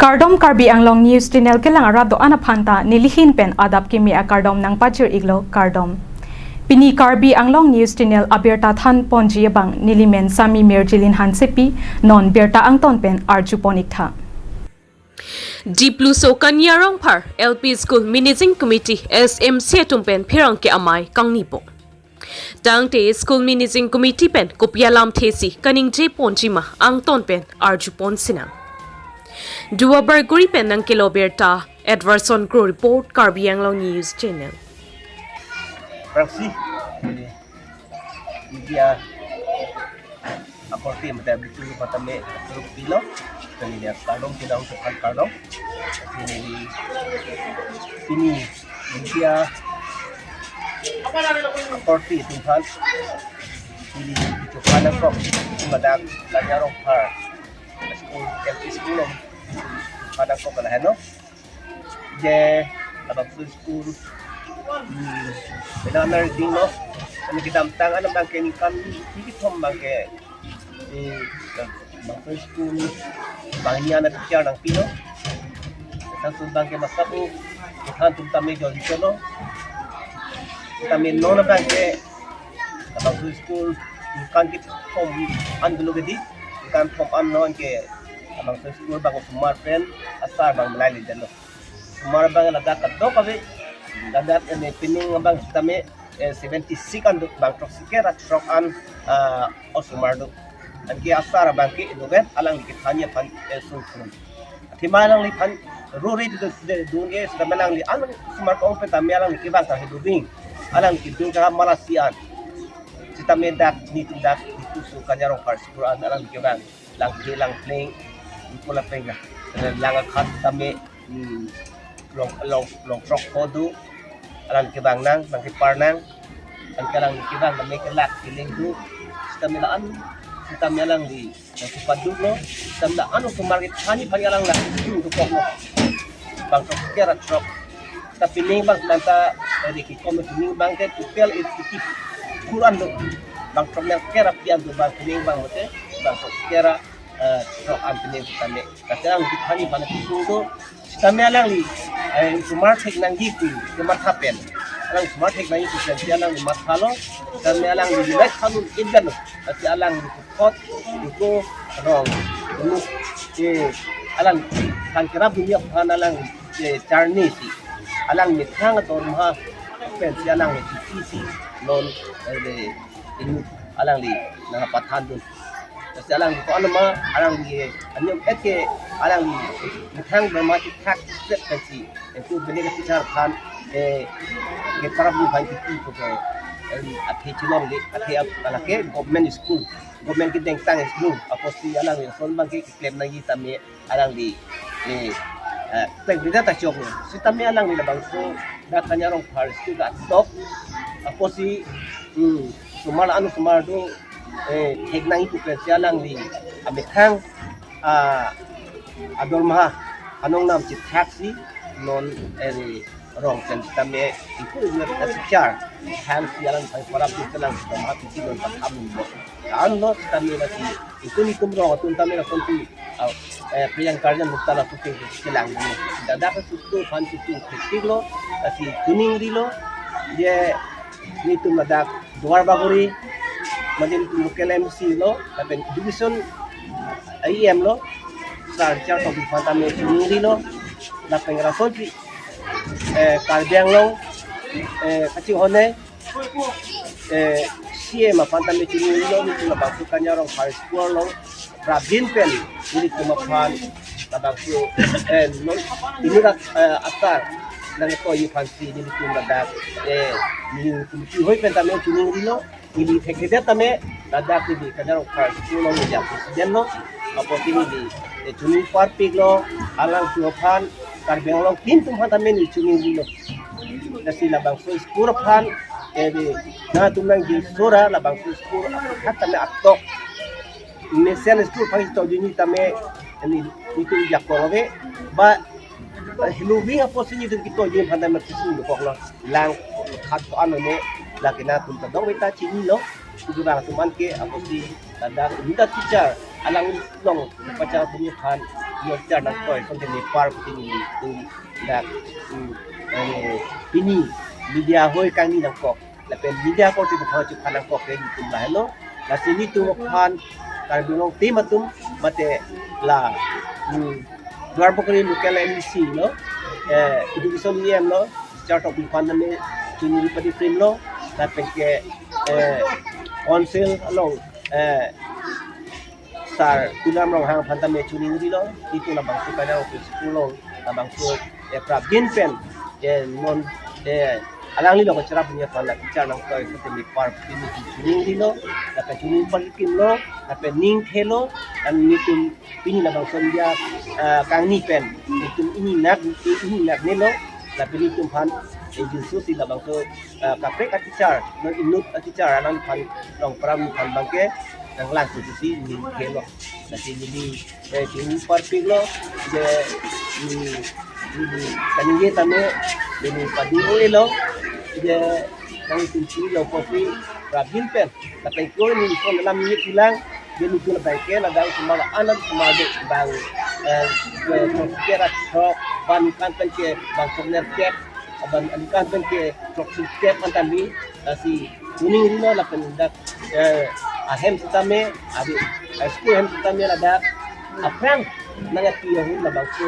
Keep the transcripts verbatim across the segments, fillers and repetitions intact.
Kardom, Karbi Anglong News Channel kelang arat do-an aphan ta nelihin pen adap kimi akardom nangpajir-iklo, kardom. Pini Karbi Anglong News Channel abirta thanponji abang nelimen Sami Mirjilin Hansepi, non birta angton pen arjupon-iktha. Dipluso Kanya Rongphar L P School Managing Committee, S M C atum pen pherangke amei kangnipo. Tangte School Managing Committee pen kopi alamthe si kaningjeponji ma angton pen arjuponsinang. Duar Bagori pen nangkelo birta, Edwardson Kro report, Karbi Anglong News Channel. Praksi, eh, media akorte mate abitu patame turuk pilo, kani dia kardom, pinang tukang kardom. Pini, pini media akorte atum aphan, pini tukang kok, madak Kanya Rongphar School, L P School, tukang kok laheno. Je, labangso school, hmm, bina na riding lo. Kami kedamtang an abangke ningkan kethom abangke, hmm, labangso school bang-an a-teacher nangpilo. Sang sun abangke masapu, kethan atum tame jolcholo. Tame non abangke labangso school ningkan kethom an dulu gedi, ningkan thom an non ke labangso school bang osomar pen asar bang melai-le detlo. Osomar bang ladak kadokave, ladak ene pining abang sitame, eh, seventy-six an do, bang throksi kera throk an, ah, osomar do. Anke asar abangke do vet, alangli kethanji aphan, eh, sungkun. Athema alangliphan ruri do, do, do, eh, sitame alangli an osomar kong pen tame alangli kevang ta hidu bing. Alangli kedun ka malasi an. Sitame dak, nitum dak, nitum su Kanya Rongphar school an alangli kevang. Langthe langpleng, ipo lapeng ka. Lang akhat tame, hmm, long, long, long throk ko do. Alang kevang nang, nangkepar nang. Anke alang kevang tame kelak keling do. Sitame la-an, sitame alangli nangkepaduk lo. Sitame la-an osomar kethanji aphan alang nangkepaduk lo. Bang throk kera throk. Tapi ning bang manta, eh, di kikom itu ning bang ke total itu ki Quran do. Bang throk nang kera pian do bang ning bang mate, bang throk kera, eh, throk an ning tame. Kasi alang kethanji aphan itu do. Sitame alangli, eh, osomar thek nangji pu kematha pen. Alang osomar thek nangji pu pen si alangli mathalo. Sitame alangli nilai kanun indan lo. Kasi alangli kot, iku rong, inut, eh, alang thang kerap dunia aphan alang, eh, charni si. Alang methang dorma pen si alang titi si non, eh, de, inut alangli nangpathan dun. Kasi alangli ko-an ma, alangli, eh, anyong et ke alangli methang dorma thikthak set pen si. Itu bini ke teacher aphan, eh, ke parap ni aphan titi ko ke, eh, athe chilong de, athe ap-, alake government school. Government kedengtang school, apotsi alangli ason abangke keklem nangji tame alangli, eh, eh, peng bida ta chok lo. Sitame alangli labangso dak Kanya Rongphar school ka tok, apotsi, hmm, osomar anu osomar do, eh, thek nangji pu pen si alangli amethang, ah, adorma anong nam chithak si non, eh, rong pen tame iku iku teacher. Hang si alang pai parap si alang tama piti non patham bo. Ano tame lasi iku nitum rong atum tame lason ti, ah, eh, Priyanka Jan Mukta lason ti kelang ni. Dadak sutu aphan sutu kritik lo, lasi chuning rilo. Je nitum ladak Duar Bagori, mate nitum local M C lo, lapen division E M lo, Sir Richard Tokbi aphan tame chuning rilo, lapen lason ti, eh, Karbi Anglong, eh, kachinghon, eh, C M aphan tame chuning rilo, nitum labangso Kanya Rongphar school along prabin pen nelitum aphan labangso, eh, non, inut rat, eh, asar nangtoiji aphan si nelitum ladak, eh, nelitum kihoi pen tame chuning rilo. Ili thekthedet tame ladak ili Kanya Rongphar school along media president lo. Apotsi ili, eh, chuning parpik lo, alang tu aphan, Karbi Anglong atum aphan tame ili chuning rilo. Lasi labangso school aphan, eh, di, nangtum nangji sora labangso school aphan tame atok. Mesen school aphan kitoiji tame, ini, nitum jakong ave, ba, eh, hilubi apotsi nitum kitoiji aphan tame kisung dokok lo. Lang khat ko ano ne, lake nangtum ta dong beta chinilo, kudu nangtum an ke apotsi ladak inut teacher, alang long pachar puni aphan, Yo, teacher nangkoi, konten ni par putini tum dak, hmm, eh, pini media ahoi kangni nangkok. Lapen media akorte bukha chupha nangkok ke nelitum lahelo. Lasi nelitum aphan Karbi Anglong team atum mate la, hmm, Duarbagori local M D C lo, eh, education E M lo, teacher tok aphan tame chuningri padi frame lo, lapen ke, eh, council along, eh, Sir Tuliram Ronghang aphan tame chuningrilo, nelitum labangso pada office pulo, labangso, eh, prabin pen, eh, non, eh, alangli lo kacherap ni aphan la teacher nangkoi, konten ni par putini chuningrilo, lapen chuning palikim lo, lapen ning thelo, dan nelitum pini labangso media, eh, kangni pen nelitum ingni nak, ingni nak nelo, lapen nelitum aphan, eh, jinsu si labangso, eh, kaprek a teacher, non inut a teacher, alangphan, nong pram aphan abangke nanglang susi ning thelo. Lasi neli, eh, chuning parpiklo, je, hmm, neli kaningje tame, neli padi-o-elo, je nangtum chini lo kopi prabin pen, lapen ko neli son lam ni pulang, je nelitum abangke ladak osomar anan osomar do bang, eh, eh, throk kera throk, bang kan pen ke bang throk nerkep, bang aningkan pen ke throk sirkep an tame, lasi chuningrilo lapen dak, eh, ahem sitame, adi, eh, school ahem sitame ladak aphrang nangpi ahut labangso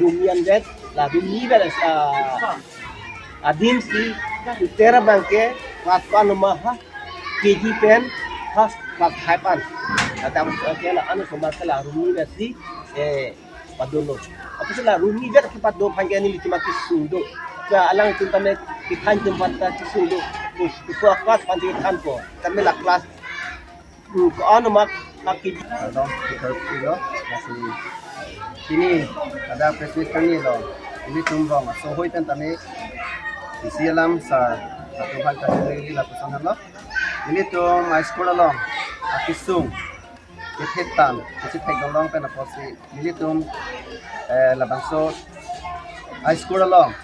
room ni anvet, la room ni ber, ah, adim si, itera abangke, class one ma ha, K G pen ha, class five an. Ladak ke la ano osomar ke la room ni ber si, eh, padolo. Apotsi la room ni ber kepado aphan ke nelitum akesung do. Ke alangtum tame kethan atum aphan ta kesung do. Ke, ke class aphan kethanpo. Tame la class, hmm, ko-an ma, ma ke. Pardon, kita pilo, masih ini ada presiden kami lo. Nelitum rong aso ahoi pen tame isi alam sar, satu hal kami lagi lapuson lo. Nelitum high school along akesung kethe tan, kachethek dong long pen apotsi nelitum, eh, labangso high school along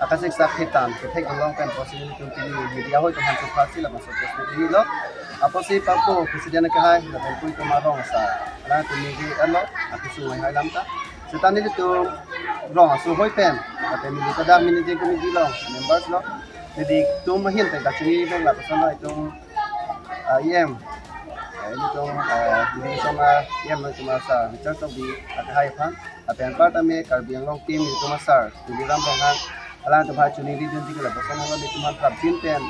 akasiksak kethe tan, kethek dong long pen apotsi nelitum pini media ahoi atum aphan chupha si labangso press meet helo. Apotsi papo president akehai lapen puitum arong asar, alangtum neli alo, akesung hai hai lam ta. Seta nelitum rong aso ahoi pen, lapen neli pada managing committee along members lo, nelitum ahin te kachini pen lapuson lo itum, ah, E M, eh, nelitum, eh, nelitum asomar E M nelitum asar Richard Tokbi akehai aphan, lapen anpar tame Karbi Anglong team nelitum asar Tuliram Ronghang, alangtum aphan chuningri dunji ke lapuson lo, nelitum aphan prabin pen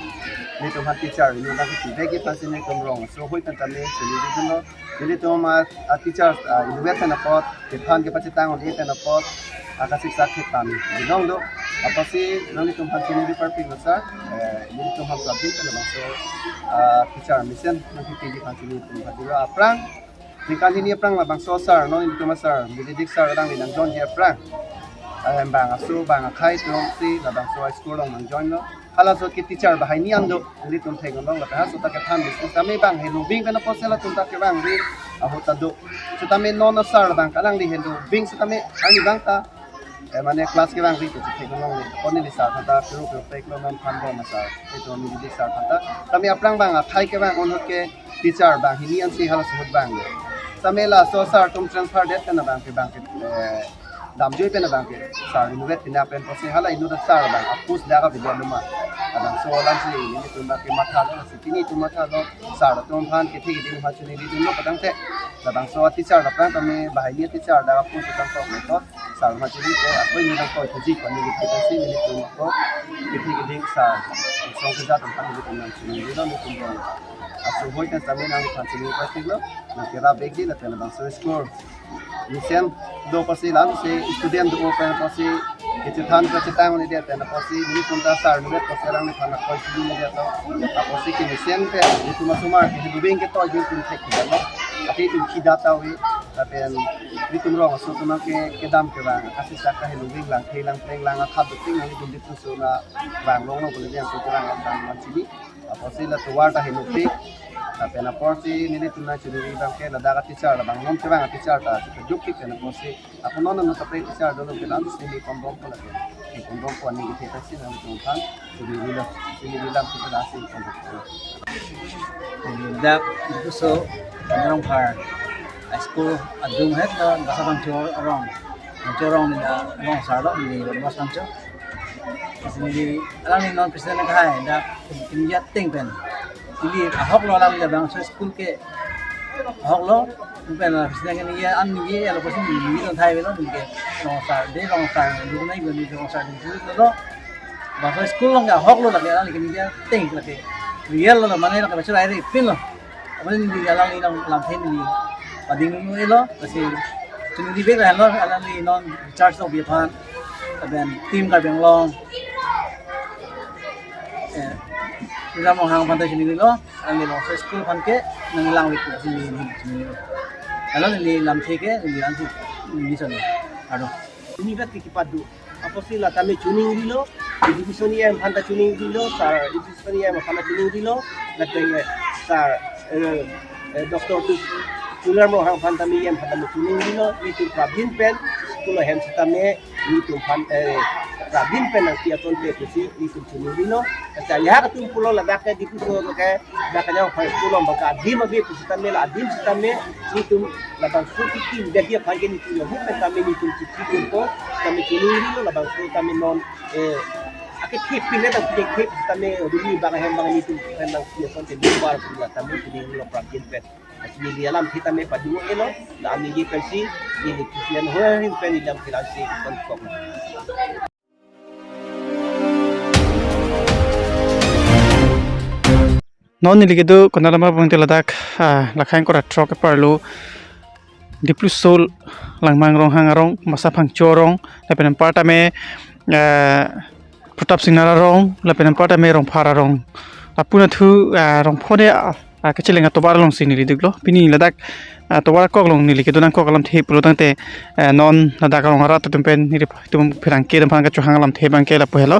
nelitum aphan teacher, nelitum aphan feedback aphan si nelitum rong aso ahoi pen tame chuningri dunlo. Nelitum a, a teachers, a, inutvet pen apot, kethan kepachetang un-e pen apot, akasiksak kethe tan binong do. Apotsi nanglitum aphan chuningri parpik lo sar, eh, nelitum aphan prabin pen labangso, a, teacher mesen nangkepiji aphan chuningri aphan dilo aphrang. Ningkan hini aphrang labangso sar, non nelitum asar, Milidik sar alangli nangjoinji aphrang, eh, bang aso, bang akhei atum si labangso high school along nangjoinlo. Halaso ke teacher banghini an do, nelitum theklong lapen halaso ta kethan di. Sitame bang helo bing pen apotsi latum ta kevangve ahut ta do. Sitame non asar bang kalanglihin do bing sitame ani bang ta, eh, mane class kevangve pu theklong le. Ko neli sar aphan ta kero kero pek lo non aphan bom asar. Itum Milidik sar aphan ta. Tame aphrang bang akhei kevang ahut ke teacher banghini an si halaso ahut vangve. Sitame laso sar atum transfer det pen abang ke bang ke, eh, damjoi pen abang ke sar inutvet pina pen apotsi hala inut asar abang a-post dak avedetlo ma. Labangso alam si nelitum abang ke mathalo, si pini itum mathalo, sar atum aphan kethe keding aphan chuningri dunlo patangte. Labangso teacher aphrang tame banghini teacher dak a-post tangkok lo to. Sar aphan chuningri te ako inut nangkoi thuji aphan neli kethe si nelitum ako kethe keding sar song kejat aphan nelitum nangchuningrilo, nelitum rong aso ahoi pen tame nangphan chuningri parpik lo, nangkerap vekji lapen labangso school mesen do apotsi lam si student do pen apotsi kachethan kachetang un-edet pen apotsi nelitum ta sar inutvet apotsi alangliphan akoi chini media to apotsi kemesen pen nelitum asomar ke helo bing ke to jin tum thek kita lo. Ati tum khida ta ave lapen nelitum rong aso atum ke kedam kevang akasiksak ta helo bing lang the lang pleng lang akhat do ting nelitum ditu so na vang long lo bole yang so lang lang dan man chini. Apotsi la tovar ta henopik. Lapen apotsi nelitum nangchuningri abang ke ladak a-teacher labang non kevang a-teacher ta chepajok pik pen apotsi ako non non kaprek teacher dolo ke lam si neli pambom po lapen. Neli pambom po ani kethe ta si nangtum aphan chuningri lo. Chuningri lam kita la si pambom po. Dak itu so Ronghang School adung het lo Basa Phangcho arong. Phangcho arong neli arong sar lo, neli Basa Phangcho. Neli alangli non president kahai, dak neli ateng pen. Neli ahok lo alangli labangso school ke ahok lo, pen la president ke neli an neli lo pusi neli neli thai lo neli ke rong sar, de rong sar, lu nai neli rong sar neli lo. Bangso school along ke ahok lo lake, alangli ke neli ateng lake. Real lo, mane lake bacho rai ri pin lo. Apot neli alangli nanglamthe neli pading nu elo, lasi chuningri bek lahenlo, alangli non Richard Tokbi aphan, lapen Team Karbi Anglong, eh, Tuliram Ronghang aphan ta chuningrilo, alangli Longso school aphan ke nanglang vek pu si neli chuningrilo. Alangli lamthe ke neli alangli neli chonlo. Ado. University kepado. Apotsi la tame chuningrilo, education E M aphan ta chuningrilo, sir education E M aphan ta chuningrilo, lapen, eh, sir, eh, eh, Doctor Tu-, Tuliram Ronghang aphan tame E M aphan tame chuningrilo, nelitum prabin pen, school ahem sitame, nelitum aphan, eh, prabin pen nangpi aton pe pusi, nelitum chuningrilo. Asa ya atum pulo ladak ke Diphu so ke, dak kanyang aphan school along bangke adim abi pusitame la adim sitame, nelitum labangso tikim dia dia aphan ke nelitum ya huk pen tame nelitum chichi pun po, tame chuningrilo labangso tame non, eh, ake thip pin le tame thip tame duli bang hem bang nelitum pen nangpi ason te bubar pula tame chuningrilo prabin pen. Asi neli alamthe tame padung elo, la ami ji pensi, neli kisian horin pen ilam kilang si kon kok. Non neli kedo konat alam abang te ladak, ah, lakhang kora throk ke parlo Dipluso Langmang Ronghang arong, Basa Phangcho arong, lapen anpar tame, ah, Pratap Singnar arong, lapen anpar tame Rongphar arong. Lapu nathu, ah, Rongphar de, ah, ah, kacheleng atovar alongsi neli duklo. Pini ladak, ah, tovar akok along neli kedo nangkok alamthe pulo tangte, eh, non ladak arong arat atum pen nelitum pherangke atum aphan kachohang alamthe abangke lapu helo.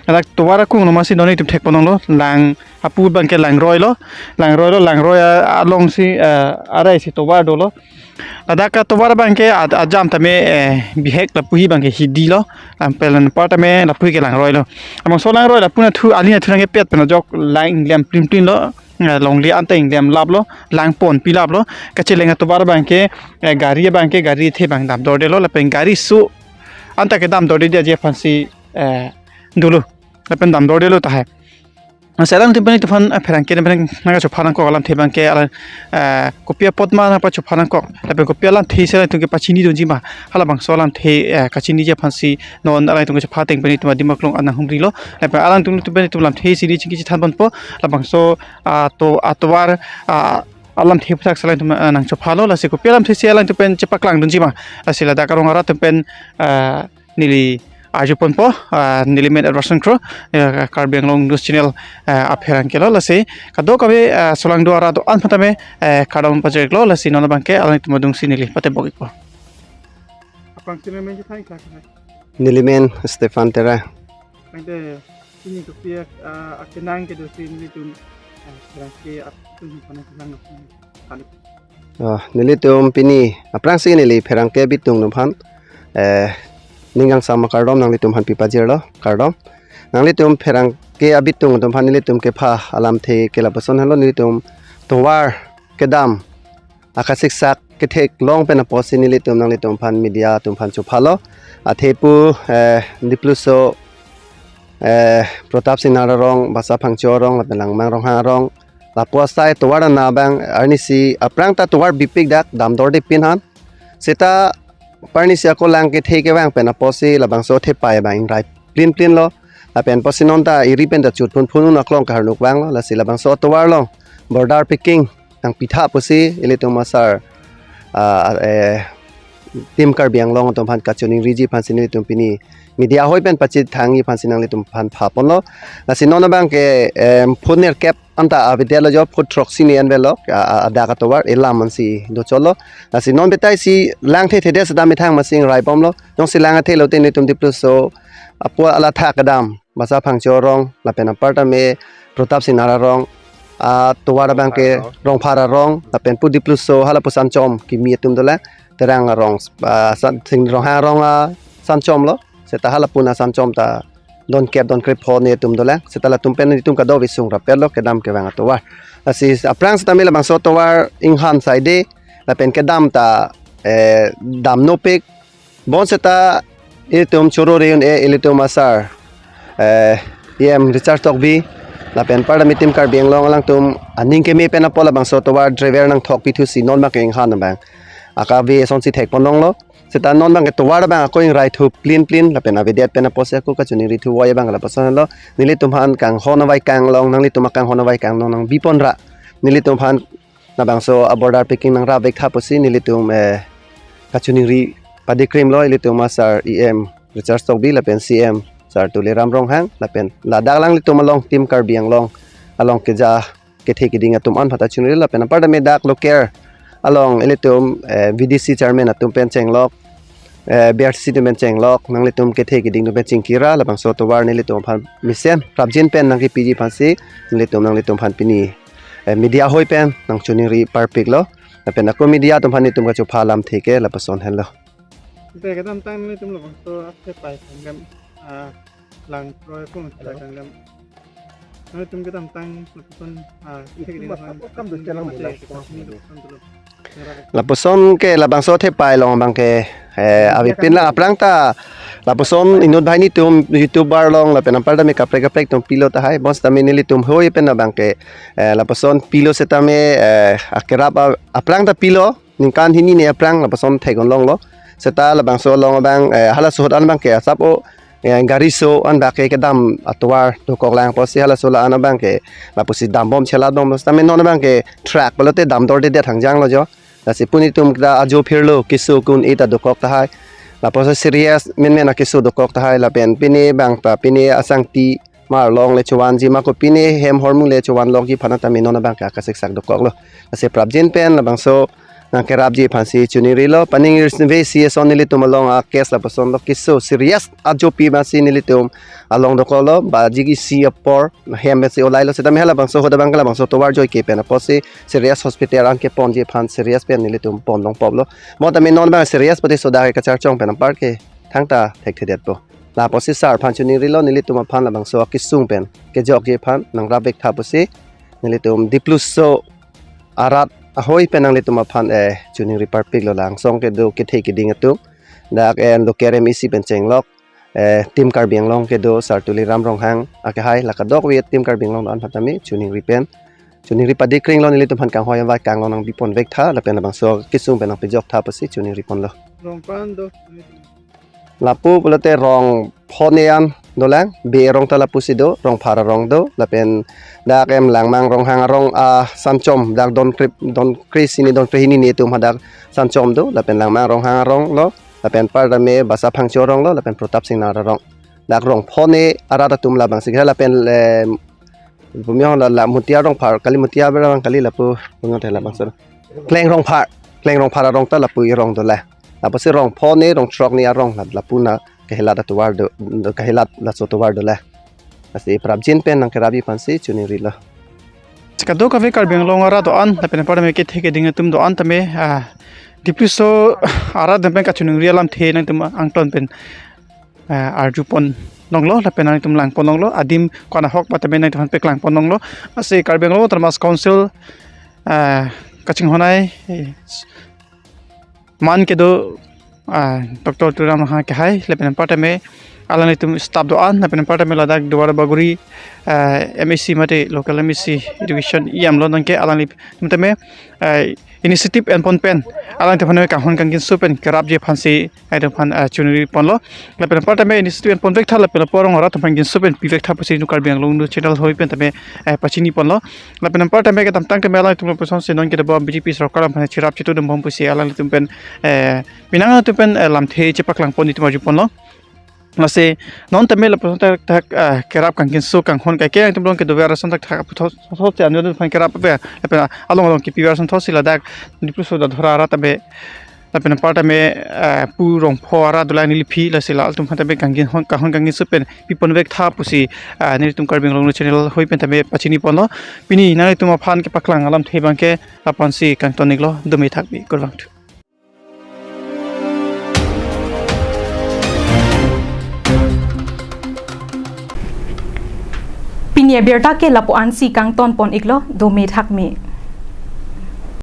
Ladak tovar akung along masi non itum thek ponlonglo, lang apu abangke Langroi lo, Langroi lo, Langroi a-, alongsi, eh, arai si tovar dolo. Ladak atovar abangke a-, ajam tame, eh, bihek lapu hi abangke hidi lo, lapen anpar tame lapu hi ke Langroi lo. Labangso Langroi lapu nathu ali nathu nangkepet pen ajok lang inglem plim plim lo. Eh, longle anta inglem laplo, lang ponpi laplo, kacheleng atovar abangke, eh, gari abangke, gari the abang damdordelo, lapen gari su anta kedamdorde dia je aphansi, eh, dolo, lapen damdordelo tahai. Selang tim pen itum aphan, eh, pherangke pen nangkachopha nangkok alamthe abangke, alang, eh, kopi apot ma nangpachopha nangkok, lapen kopi alamthe selang itum kepachini dunji ma, halabangso alamthe, eh, kachini ji aphansi non alangtum kachopha ateng pen itum adim aklong an nanghumrilo, lapen alangtum pen itum lamthe chini chingki chethan ponpo, labangso ato-, atovar, ah, alamthe aphuthak selang itum, ah, nangchophalo, lasi kopi alamthe si alangtum pen chepaklang dunji ma, lasi ladak arong arat atum pen, ah, neli arju ponpo, ah, neli men Edwardson Kro, eh, Karbi Anglong News Channel, ah, apherangke lo, lasi kadokave, ah, solangdo arat do-an aphan tame, eh, kardom pajirlo, lasi non abangke alangtum adungsi neli patebok ikpo. Aphrangsi neli men chethan ikla. Neli men Stephen Terang. Tangte pini kopi, ah, akenang kedo si nelitum, ah, pherangke atum aphan kelang lo. Kali. Oh, nelitum pini aphrangsi neli pherangke abitung atum aphan, eh, ning kangsam akardom nanglitum aphan pipajirlo, kardom. Nanglitum pherangke abitung atum aphan nelitum kepha alamthe ke lapuson henlo, nelitum tovar kedam akasiksak ketheklong pen apotsi nelitum nanglitum aphan media atum aphan chophalo. Athe pu, eh, Dipluso, eh, Pratap Singnar arong, Basa Phangcho arong, lapen Langmang Ronghang arong, lapu asai tovar ana abang arnisi aphrang ta tovar bipik dak damdorde pin han. Seta arnisi ako lang kethe kevang pen apotsi labangso thepai abang ingrai plin plin lo. Lapen apotsi non ta eri pen ta chut phun phun un aklong kaharnuk vanglo, lasi labangso atovar along border picking nangpitha pusi ilitum asar, ah, eh, Team Karbi Anglong atum aphan kachoningriji aphansi nelitum pini media ahoi pen pachethangji aphansi nanglitum aphan pha ponlo. Lasi non abangke, em, phun nerkep anta avedetlo jo, phun throksi ni anvelo, a, a, adak atovar elam ansi dochotlo. Lasi non betai si lang thethedet seta methang masing rai bomlo. Jongsi lang athe lote nelitum Dipluso apo alatha kedam, Basa Phangcho arong, lapen anpar tame Pratap Singnar arong, atovar abangke Rongphar arong, lapen pu Dipluso halapu Sanchom kimi atum dolang, Terang arong, ah, San-, Sing Ronghang arong, ah, Sanchom lo, seta halapu na Sanchom ta donkep donkrepho ne atum dolang, seta latum pen itum kadokave sung rapetlo kedam kevang atovar. Lasi aphrang setame labangso atovar inghan saide, lapen kedam ta, eh, damnopik. Bonseta ilitum choro reun e ilitum asar, eh, E M Richard Tokbi, lapen parda mi Team Karbi Anglong alangtum aning keme pen apot labangso tovar driver nangthok pithu si non abang ke inghan abang akave asonsi thekpon longlo. Seta non abang ke tovar abang ako ingrai thu plin plin lapen avedet pen apotsi ako kachiningri thu voi abang lapuson lo. Nelitum aphan kanghon avaikang along, nanglitum akanghon avaikang along nangbiponra, nelitum aphan labangso a border packing nangrap vek tha pusi nelitum, eh, kachiningri padikrimlo ilitum asar E M Richard Tokbi lapen C M sar Tuliram Ronghang lapen ladak alanglitum along Team Karbi Anglong along keja kethe keding atum an aphanta chiningrilo lapen aparta me dak local along ilitum, eh, V D C chairman atum pen chenglok, eh, B R C C atum pen chenglok, nanglitum kethe keding atum pen chingkira, labangso tovar nelitum aphan mesen prapjin pen nangkepiji aphansi nelitum nanglitum aphan pini, eh, media ahoi pen nangchiningri parpiklo. Lapen ako media atum aphan nelitum kachopha alamthe ke lapuson henlo. Ante kedamtang nelitum labangso athepai kangdam, ah, lang kroi pung athepai kangdam. Nelitum kedamtang lapuson, ah, kethe keding aphan kam do chelang mate bola. Lapuson ke labangso athepai along abang ke, eh, avepin lang aphrang ta lapuson inut banghini atum YouTuber along lapen aparta me kaprek kaprek atum pilo tahai, bonseta me nelitum ahoi pen abang ke, eh, lapuson pilo setame, eh, akerap a-, aphrang ta pilo, ningkan hini ne aphrang lapuson thekdun longlo. Seta labangso along abang, eh, halaso ahut an abang ke asap o, eh, gari so an abang ke kedam atovar dokok lang pusi halaso la-an abang ke lapusi dambom chelatbomlo. Setame non abang ke truck pulote damdordedet hangjanglo jo. Lasi pini itum ta ajo phirlo, keso kun-e ta dokok tahai. Lapuson serious menmen akeso dokok tahai lapen pini abang ta pini asangti mar along le chovan ji ma ko pini hem ahormu le chovan lok ji aphan ta me non abang ke akasiksak dokoklo. Lasi prapjin pen labangso nangkerapji aphansi chiningrilo, paningve si eson nelitum along a case lapuson lo, keso serious ajopi masi nelitum along dokoklo, baji isi apor hem si olailo, setame halabangso ahut abang ke labangso tovar joi ke pen apotsi serious hospital an keponji aphan serious pen nelitum pon longpoplo. Mo tame non abang serious pute soda ke kacharchong pen apar ke thangta thekthedetpo. Lapusi sar aphan chiningrilo, nelitum aphan labangso akesung pen kejokji aphan nangrap vek tha pusi nelitum Dipluso arat ahoi pen nanglitum aphan, eh, chiningri parpiklo. Langsong kedo kethe keding atum, dak en local M A C pen chenglok, eh, Team Karbi Anglong kedo sar Tuliram Ronghang akehai, la kadokave Team Karbi Anglong an aphanta me chiningri pen, chiningri padikringlo, nelitum aphan kanghon avaikang along nangbipon vek tha lapen labangso akesung pen nangpejok tha pusi chiningriponlo. Rong pan do. Lapu pulote rong phone an dolang, be arong ta lapusi do, Rongphar arong do, lapen dak em Langmang Ronghang arong a Sanchom, dak don kre, don kre-isi ne don kre-hini ne atum hadak Sanchom do, lapen Langmang Ronghang arong lo, lapen aparta me Basa Phangcho arong lo, lapen Protap Singnar arong. Dak rong phone arat atum labangsi kehai lapen, eh, Bumi hong la, la Mutia Rongphar kali, Mutia berang kali lapu, punya tela bangsa. Kleng Rongphar, Kleng Rongphar arong ta lapu arong dola. Lapusi rong phone, rong throk ne arong la, lapu na kehelat atovar do, kehelat laso tovar dola. Lasi prapjin pen nangkerapji aphansi chiningrilo. Kadokave Karbi Anglong arat do-an, lapen aparta me kethe keding atum do-an tame, ah, Dipluso arat atum pen kachiningri alamthe nangtum angton pen, eh, arjupon longlo, lapen nangtum langpon longlo, adim ko-an ahok ba tame nangtum aphan paklangpon longlo. Lasi Karbi Anglong Autonomous Council, eh, kachinghon ai, eh, man kedo, ah, Doctor Tuliram Ronghang akehai, lapen aparta me alanglitum staff do-an, lapen aparta me ladak Duarbagori, eh, M A C mate local M A C education E M lo nonke alanglitum tame, eh, initiative enpon pen alangtum aphan kanghon kangkinso pen kerapji aphansi nangtum aphan, eh, chiningriponlo. Lapen aparta me initiative enpon vek tha lapen lapu arong arat atum aphan kinso pen pi vek tha pusi nu Karbi Anglong nu channel ahoi pen tame, eh, pachiniponlo. Lapen aparta me kedamtang tame alangtum lapuson si non kedo B J P sorkar aphan cherap chetudunbom pusi alangtum pen, eh, penang atum pen, eh, lamthe chepaklangpon itum arjuponlo. Lasi non tame lapuson thakthak, ah, kerap kangkinso kanghon kaike nangtum along kedo ver ason thakthak aphuthak thotsi anut aphan kerap ave, lapen along along kepi ver ason thotsi ladak Dipluso Dadhora arat tame, lapen aparta me, ah, pu rong pho arat dolang neliphi, lasi latum aphan tame kangkinhon, kanghon kangkinso pen pipon vek tha pusi, ah, nelitum Karbi Anglong channel ahoi pen tame pachiniponlo. Pini nanglitum aphan kepaklang alamthe abang ke la-ansi kangton-iklo, dome thakbi, kurvangthu. Pini abirta ke lapu-ansi kangtonpon-iklo, dome thakme.